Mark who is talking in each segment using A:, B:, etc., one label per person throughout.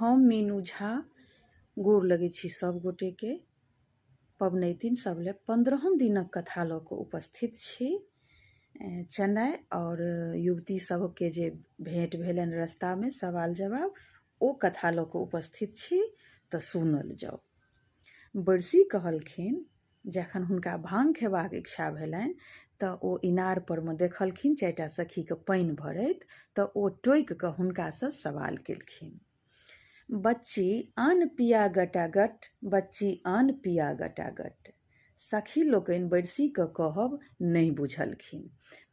A: हम मीनू झा गोर लगै छी सब गोटेके। पबनैतिन सब लए 15हम दिनक कथा लऽ कऽ उपस्थित छी। चनाइ आओर युवती सबके जे भेंट भेलनि रस्तामे सवाल जवाब, ओ कथा लऽ कऽ उपस्थित छी, तऽ सुनल जाउ। बरसी कहलखिन, जखन हुनका भांग खेबाक इच्छा भेलनि तऽ ओ इनार परमे देखलखिन चारिटा सखीके पानि भरैत, तऽ ओ टोकि कऽ हुनकासँ सवाल केलखिन, बच्ची आन पिया गटागट, बच्ची आन पिया गटागट। सखी लोकनि बरसीके कहब नहि बुझलखिन।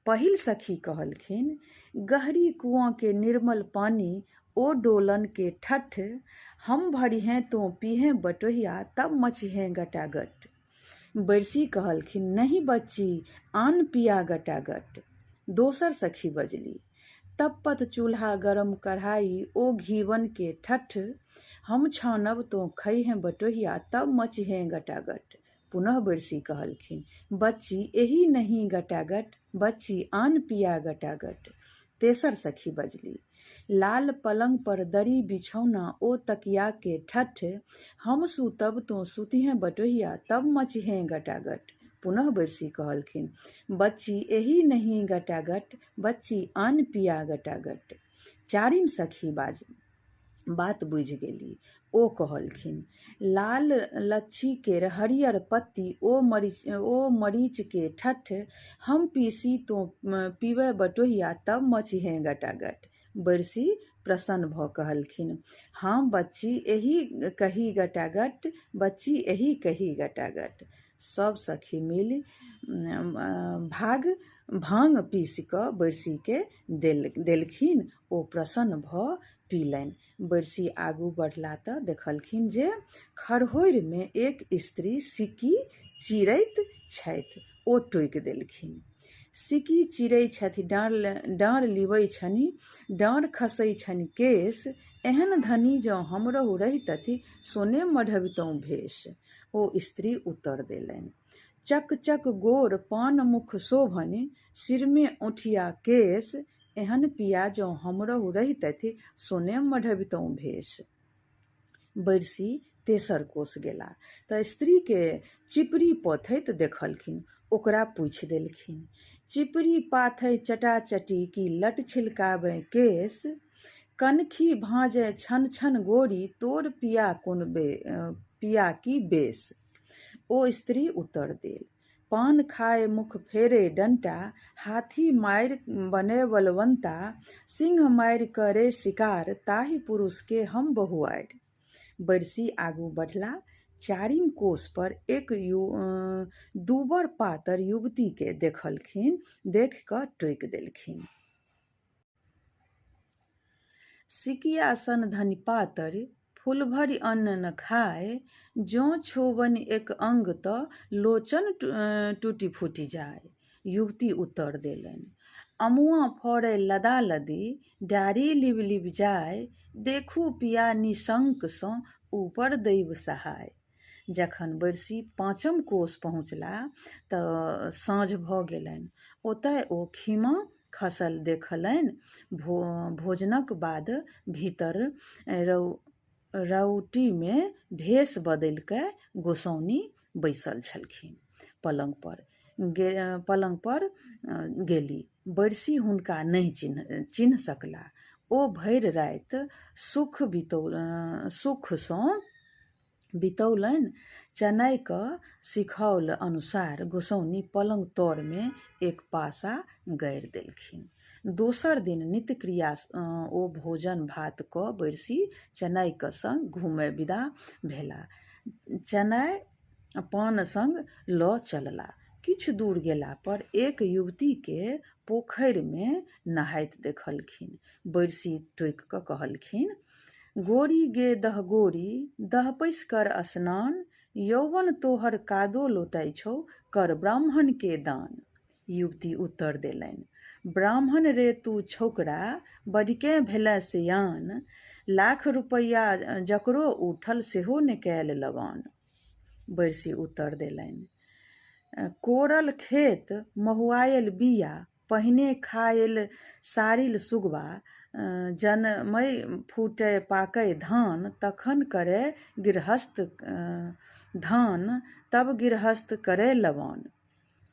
A: पहिल सखी कहलखिन, गहरी कुआँके निर्मल पानि ओ डोलन के ठट्ठ, हम भरिहें तों पीहें बटोहिया, तब मचिहें गटागट। बैरसी कहलखिन, नहि बच्ची, आन पिया गटागट। दोसर सखी बजली, तप्पत चूल्हा गरम कढ़ाई ओ घीवन के ठट्ठ, हम छानब तों खइहें बटोहिया, तब मचिहें गटागट। पुनः बैरसी कहलखिन, बच्ची एही नहि गटागट, बच्ची आन पिया गटागट। तेसर सखी बजली, लाल पलंग पर दरी बिछौना ओ तकिया के ठट्ठ, हम सूतब तों सुतिहें बटोहिया, तब मचिहें गटागट। पुनः बैरसी कहलखिन, बच्ची एही नहि गटागट, बच्ची आन पिया गटागट। चारिम सखी बाज बात बुझि गेली। ओ कहलखिन, लाल लच्छी केर हरियर पत्ती ओ मरीच ओ मरीच के ठट्ठ, हम पीसी तों पीबे बटोहिया, तब मचिहें गटागट। बैरसी प्रसन्न भऽ कहलखिन, हाँ बच्ची एही कही गटागट, बच्ची एही कही गटागट। सब सखी मिलि भाग भाँग पीसि कऽ बैरसीके देलखिन। ओ प्रसन्न भऽ पीलनि। बैरसी आगू बढ़ला तऽ देखलखिन जे खरहोरिमे एक स्त्री सिक्की चिरैत छथि। ओ टोकि देलखिन, सिक्की चिरै छथि डाँड़ लिबै छनि, डाँड़ खसै छनि केश, एहन धनी जँ हमरहु रहितथि, सोने मढ़बितहुँ भेष। ओ स्त्री उत्तर देलनि, चक चक गोर पान मुख शोभनि, सिरमे औंठिया केश, एहन पिया जँ हमरहु रहितथि, सोने मढ़बितहुँ भेष। बैरसी तेसर कोस गेला तऽ स्त्रीके चिपरी पथैत देखलखिन। ओकरा पूछि देलखिन, चिपरी पाथै चटाचटी कि लट छिलकाबै केश, कनखी भाँजै छन छन गोरी, तोर पिया कोन बे पिया की बेस। ओ स्त्री उत्तर देल, पान खाय मुख फेरे डंटा, हाथी मारि बने बलवंता, सिंह मारि करे शिकार, ताहि पुरुष के हम बहुआरि। बैरसी आगू बढ़ला। चारिम कोस पर एक दूबर पातर युवती के देखलखिन। देखि कऽ टोकि देलखिन, सिकिया सन धनि पातरि, फूल भरि अन्न न खाय, जँ छूबनि एक अंग तऽ लोचन टूटि फूटि जाय। युवती उत्तर देलनि, अमुआ फड़य लदा लदी, डारि लिब लिब जाय, देखू पिया निशंक सँ ऊपर दैव सहाय। जखन बैरसी पाँचम कोस पहुँचला तऽ साँझ भऽ गेलनि। ओतय ओ खीमा खसल देखलनि। भोजनक बाद भीतर रौटीमे भेष बदलि कए गोसाउनि बैसल छलखिन। पलंग पर पलंग पर गेली। बैरसी हुनका नहि चिन्ह सकला। ओ भरि राति सुख सुखसँ बितौलनि। चनाइक सिखौल अनुसार गोसाउनि पलंग तरमे एक पासा गाड़ि देलखिन। दोसर दिन नित्यक्रिया ओ भोजन भात कऽ बैरसी चनाइक संग घूमय विदा भेला। चनाइ पान संग लऽ चलला। किछु दूर गेला पर एक युवतीके पोखरिमे नहाइत देखलखिन। बैरसी टोकि कऽ कहलखिन, गोरी गे दहगोरी, दह पैसि कर स्नान, यौवन तोहर कादो लोटाइ छौ, कर ब्राह्मण के दान। युवती उत्तर देलनि, ब्राह्मण रे तू छौकरा, बढ़िकेँ भेलेँ सियान, लाख रुपैआ जकरो उठल सेहो ने कयल लबान। बैरसी उत्तर देलनि, कोरल खेत महुआयल बीया, पहिने खायल सारिल सुगबा, जनमै फूटय पाकय धान, तखन करय गृहस्थ धान, तब गृहस्थ करय लवान।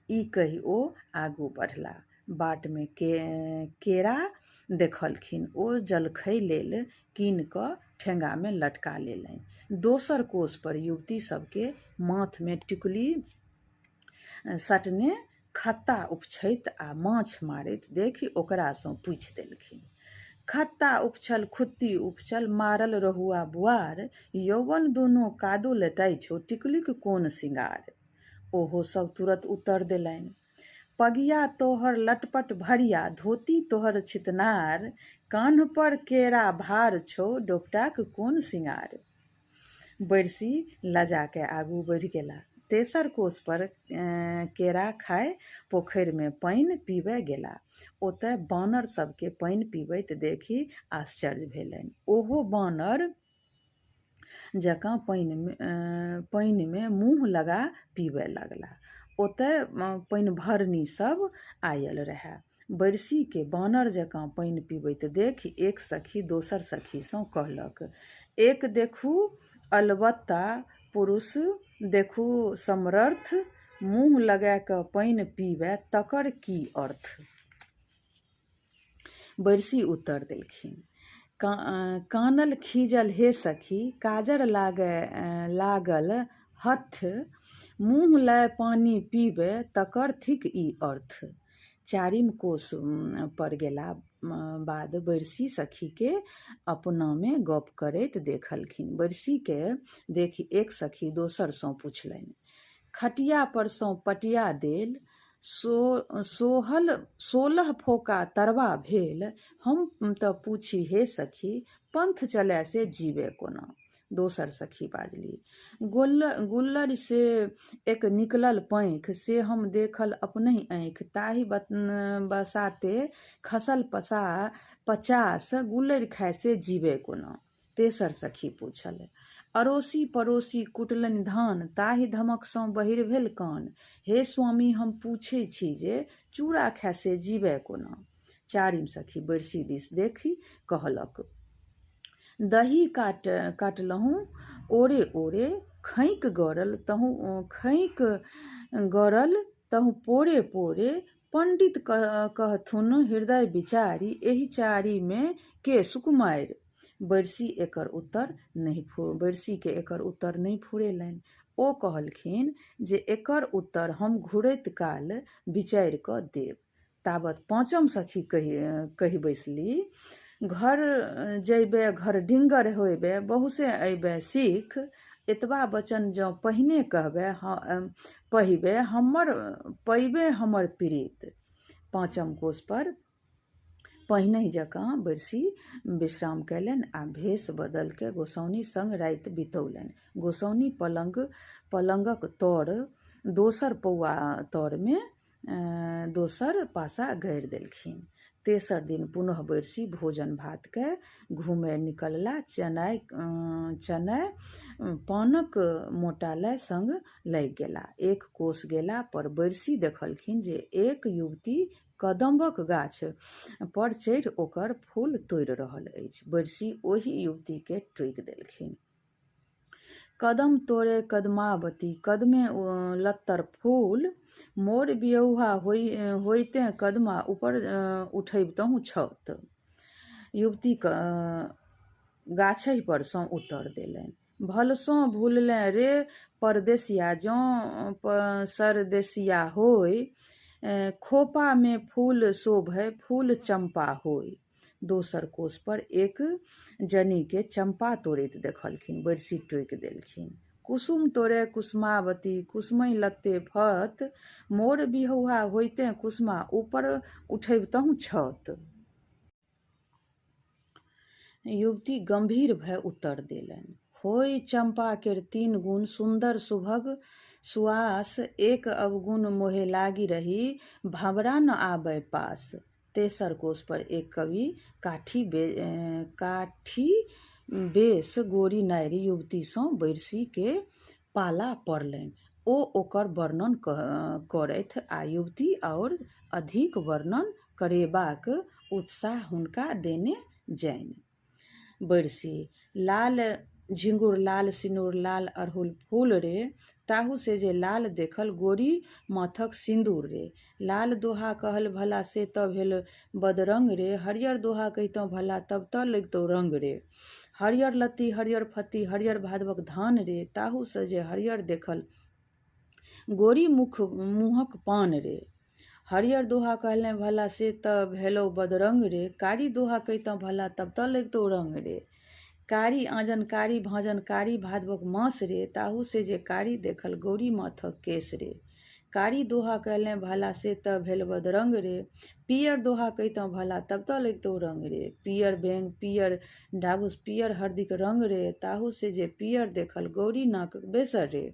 A: ई कहि ओ आगू बढ़ला। बाटमे केरा देखलखिन। ओ जलखै लेल कीनि कऽ ठेंगामे लटका लेलनि। दोसर कोस पर युवती सभकेँ माथमे टिकुली सटने खत्ता उपछैत आ माछ मारैत देखि ओकरासँ पूछि देलखिन। खत्ता उपछल खुत्ती उपछल मारल रहुआ बुआर, यौवन दुनू कादो लेटाइ छौ टिकुलीक कोन सिंगार। ओहो सभ तुरत उत्तर देलनि। पगिया तोहर लटपट भरिया, धोती तोहर छितनार, कान्हपर केरा भार छौ डोपटाक कोन सिंगार। बैरसी लजा कए आगू बढ़ि गेला। तेसर कोस पर केरा खाय पोखरिमे पानि पीबए गेला। ओतए बानर सभकेँ पानि पीबैत देखि आश्चर्य भेलनि। ओहो बानर जकाँ पानिमे मुँह लगा पीबए लगला। ओतए पनिभरनी सभ आयल रहए। बैरसीकेँ बानर जकाँ पानि पीबैत देखि एक सखी दोसर सखीसँ कहलक, एक देखू अलबत्ता पुरुष देखू समर्थ, मुँह लगा कऽ पानि पीबए तकर की अर्थ? बैरसी उत्तर देलखिन, कानल खीजल हे सखी, काजर लागल हत्थ, मुँह लए पानि पीबए तकर थिक ई अर्थ। चारिम कोस पर गेला बाद बैरसी सखीकेँ अपनामे गप करैत देखलखिन। बैरसीकेँ देखि एक सखी दोसरसँ पुछलनि, खटिया परसँ पटिया देल, 16 फोका तरबा भेल, हम तऽ पूछी हे सखी, पंथ चलए से जीबए कोना? दोसर सखी बाजलि, गुल्लरि से एक निकलल पाँखि, से हम देखल अपनहि आँखि, ताहि बसाते खसल 50, गुल्लरि खाय से जीबए कोना? तेसर सखी पूछल, अड़ोसी पड़ोसी कुटलनि धान, ताहि धमकसँ बहिर भेल कान, हे स्वामी हम पूछै छी जे चूड़ा खाय से जीबए कोना? चारिम सखी बैरसी दिस देखि कहलक, दही काटलहुँ ओरे ओरे, खैंक गड़ल तहु पोरे पोरे, पंडित कहथुन हृदय विचारी, एहि चारिमे के सुकुमारि? बैरसी एकर उत्तर नहि फुरेलनि। ओ कहलखिन जे एकर उत्तर हम घुरैत काल विचारि कऽ देब। ताबत पाँचम सखी कहि बैसली, घर जैबे घर डिंगर होइबे, बहुसे अयबे सीख, एतबा वचन जँ पहिने कहबे पहिबे हमर पैबे हमर प्रीत। पाँचम कोस पर पहिनहि जकाँ बैरसी विश्राम कयलनि आ भेष बदलि कऽ गोसाउनि संग राति बितौलनि। गोसाउनि पलंगक तर दोसर पौआ तरमे दोसर पासा गाड़ि देलखिन। तेसर दिन पुनः बैरसी भोजन भात कए घूमय निकलला। चनाय पानक मोटा लए संग लागि गेला। एक कोस गेला पर बैरसी देखलखिन जे एक युवती कदम्बक गाछ पर चढ़ि ओकर फूल तोड़ि रहल अछि। बैरसी ओहि युवतीकेँ टोकि देलखिन। कदम तोड़े कदमावती, कदमे लत्तर फूल, मोर बियौहा होइते कदमा ऊपर उठबितहुँ छत। युवती गाछहि पर सँ उत्तर देलनि, भलसँ भूललें रे परदेसिया, जँ सरदेसिया होय, खोपामे फूल शोभय फूल चम्पा होय। दोसर कोस पर एक जनीके चम्पा तोड़ैत देखलखिन। बैरसी टोकि देलखिन, कुसुम तोड़े कुसुमावती, कुसुमहि लत्ते फत, मोर बिहौआ होइते कुसुमा ऊपर उठबितहुँ छत। युवती गंभीर भए उत्तर देलनि, होय चम्पा केर तीन गुण, सुन्दर सुभग सुआस, एक अवगुण मोहे लागि रही, भंवरा न आबय पास। तेसर कोस पर एक कवि काठी बेस गोरी नारि युवतीसँ बैरसी के पाला पड़लनि। ओ ओकर वर्णन करथि आ युवती आओर अधिक वर्णन करेबाक उत्साह हुनका देने जाइन। बरसी लाल झिंगुर लाल सिनुर लाल अड़हुल फूल रे, ताहू से जे लाल देखल गोरी माथक सिन्दूर रे। लाल दोहा कहल भला से तऽ भेल बदरंग रे, हरियर दोहा कहितहुँ भला तब तऽ लगितौ रंग रे। हरियर लत्ती हरियर फत्ती हरियर भादवक धान रे, ताहू से जे हरियर देखल गोरी मुख मुँहक पान रे। हरियर दोहा कहलेँ भला से तऽ भेलौ बदरंग रे, कारी दोहा कहितहुँ भला तब तऽ लगितौ रंग रे। कारी आँजन कारी भाँजन कारी भादवक मास रे, ताहू से जे कारी देखल गौरी माथक केश रे। कारी दोहा कहलेँ भला से तऽ भेल बदरंग रे, पियर दोहा कहितहुँ भला तब तऽ लगितौ रंग रे। पियर बेंग पियर डाभुस पियर हरदिक रंग रे, ताहू से जे पियर देखल गौरी नाकक बेसर रे।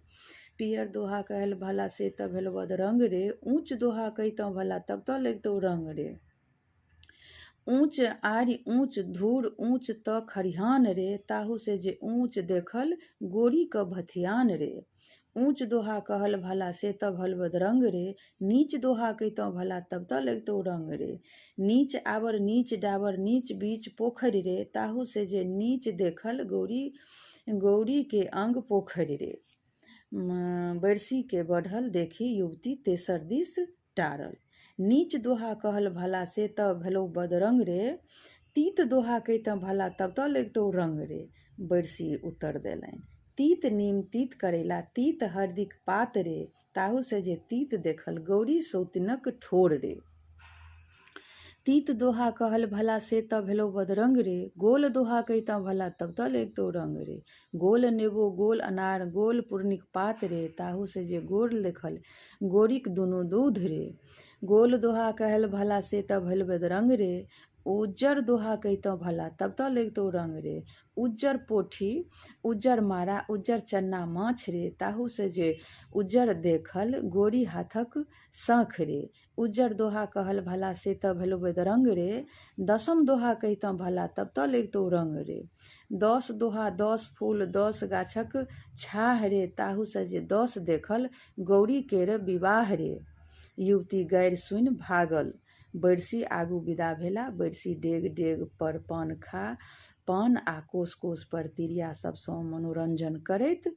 A: पियर दोहा कहल भला से तऽ भेल बदरंग रे, ऊँच दोहा कहितहुँ भला तब तऽ लगितौ रंग रे। ऊँच आड़ि ऊँच धूर ऊँच तऽ खरिहान रे, ताहू से जे ऊँच देखल गोरी कऽ भथियान रे। ऊँच दोहा कहल भला से तऽ भल बदरंग रे, नीच दोहा कहितहुँ भला तब तऽ लगितौ रंग रे। नीच आबर नीच डाबर नीच बीच पोखरि रे, ताहू से जे नीच देखल गौरी गौरी के अंग पोखरि रे। बैरसी के बढ़ल देखि युवती तेसर दिस टारल। नीच दोहा कहल भला से तऽ भेलौ बदरंग रे, तीत दोहा कहितँ भला तब तऽ लगितौ रंग रे। बैरसी उत्तर देलनि, तीत नीम तीत करैला तीत हरदिक पात रे, ताहू से जे तीत देखल गौरी सौतिनक ठोर रे। तीत दोहा कहल भला से तऽ भेलौ बदरंग रे, गोल दोहा कहितँ भला तब तऽ लगितौ रंग रे। गोल नेबो गोल अनार गोल पुरनिक पात रे, ताहू से जे गोल देखल गोरीक दुनू दूध रे। गोल दोहा कहल भला से तऽ भेल बदरंग रे, उज्जर दोहा कहितहुँ भला तब तऽ लगितौ रंग रे। उज्जर पोठी उज्जर मारा उज्जर चन्ना माछ रे, ताहू से जे उज्जर देखल गोरी हाथक शंख रे। उज्जर दोहा कहल भला से तऽ भेलौ बदरंग रे, दसम दोहा कहितहुँ भला तब तऽ लगितौ रंग रे। 10 दोहा 10 फूल 10 गाछक छाह रे, ताहू से जे 10 देखल गौरी केर विवाह रे। युवती गारि सुनि भागल। बैरसी आगू विदा भेला। बैरसी डेग डेग पर पान खा पान आ कोस कोस पर तिरिया सबसँ मनोरंजन करैत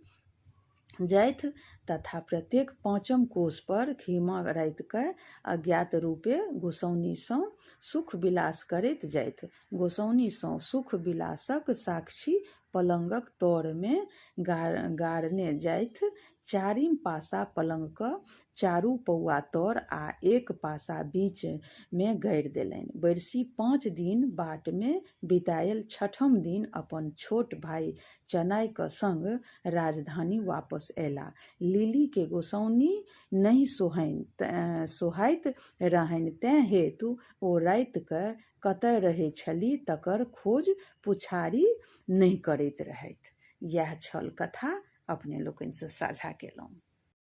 A: जाथि तथा प्रत्येक पाँचम कोस पर खीमा राति कऽ अज्ञात रूपे गोसाउनिसँ सुख विलास करैत जाथि। गोसाउनिसँ सुख विलासक साक्षी पलंगक तरमे गाड़ने जाथि। चारिम पासा पलंगक चारू पौआ तर आ एक पासा बीच मे गाड़ि देलनि। बैरसी 5 दिन बाट मे बितायल। छठम दिन अपन छोट भाइ चनाइ क संग राजधानी वापस अयला। लिली के गोसाउनि नहि सोहाइत रहनि तें हेतु ओ राति क कतय रहै छली तकर खोज पुछारी नहि करैत रहथि। इएह छल कथा, अपने लोकनिसँ साझा केलहुँ।